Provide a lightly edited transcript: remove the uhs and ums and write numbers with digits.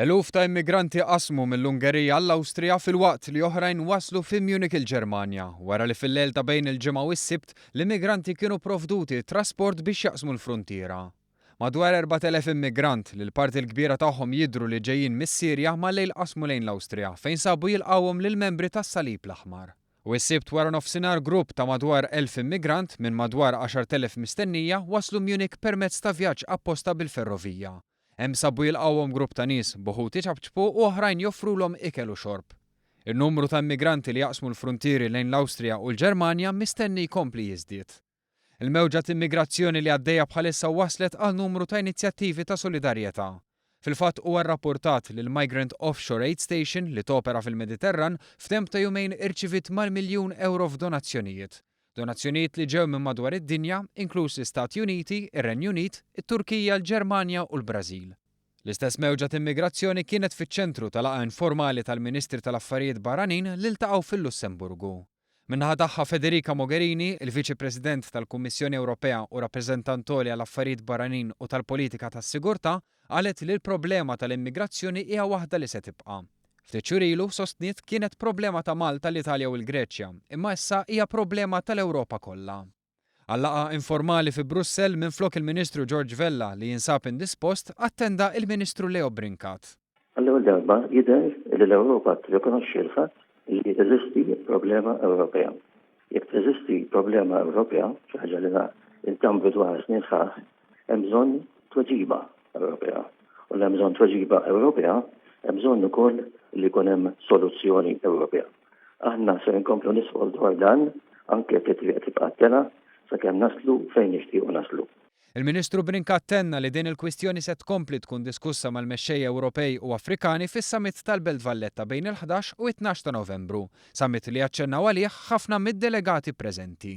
Eluf ta' immigranti qasmu mill-Ungerija għall-Awstrija filwaqt li oħrajn waslu fi Munich il-Ġermanja, wara li fil-lejl ta' bejn il-Ġimgħa u s-Sibt l-immigranti kienu provduti trasport biex jaqsmu l-fruntiera. Madwar 4,000 immigrant, li l-parti l-kbira tagħhom jidhru li ġejjin mis-Sirja, mal-lejl qasmu lejn l-Awstrija fejn sabu jilqgħuhom lill-membri tas-Salib l-Aħmar. U s-Sibt wara nofsinhar grupp ta' madwar 1,000 immigrant minn madwar 10,000 mistennija waslu Munich permezz ta' vjaġġ apposta bil-ferrovija. Hemm sabu jilqgħuhom grupp ta' nies, b'uħud iċapċpu u oħrajn joffrulhom ikel u xorb. In-numru ta' immigranti li jaqsmu l-fruntieri lejn l-Awstrija u l-Ġermanja mistenni jkompli jiżdied. Il-mewġa t'immigrazzjoni li għaddejja bħalissa wasslet għal numru ta' inizjattivi ta' solidarjetà. Fil-fatt huwa rrappurtat li l-Migrant Offshore Aid Station li topera fil-Mediterran f'temp ta' jumejn irċiviet mal-miljun ewro f'donazzjonijiet. Donazzjonijiet li ġew minn madwar id-dinja, inkluż l-Istati Uniti, ir-Renju Unit, it-Turkija, l-Ġermanja u l-Brażil. L-istess mewġa t'immigrazzjoni kienet fiċ-ċentru ta' laqgħa informali tal-Ministri tal-Affarijiet Barranin li ltaqgħu fil-Lussemburgu. Min-naħa tagħha Federica Mogherini, il-Viċi President tal-Kummissjoni Ewropea u Rappreżentant Għoli għall-Affarijiet Barranin u tal-Politika tas-Sigurtà, qalet li l-problema tal-immigrazzjoni hija waħda li se tibqa'. Ftit xhur ilu, sostniet, kienet problema ta' Malta, l-Italja u l-Greċja, imma issa hija problema tal-Ewropa kollha. Għal-laqgħa informali fi Brussell, minflok il-Ministru George Vella, li jinsab indispost, attenda il-Ministru Leo Brincat. Għall-ewwel darba jidher li l-Ewropa tirrikonoxxi l-fatt li teżisti problema Ewropea. Jekk teżisti problema Ewropea, xi ħaġa li nitambru dwarha snin sħaħ, hemm bżonn tweġiba Ewropea. U li hemm bżonn tweġiba Ewropea, hemm bżonn ukoll li jkun hemm soluzzjoni Ewropea. Aħna ser inkomplu nisħu dwar dan anke jekk it-triq tibqa' telgħa sakemm naslu fejn nixtiequ naslu. Il-Ministru Brincat tenna li din il-kwistjoni se tkompli tkun diskussa mal-mexxejja Ewropej u Afrikani fis-Summit tal-Belt Valletta bejn il-ħdax u t-tnax ta' Novembru, summit li aċċennaw għalih ħafna mid-delegati preżenti.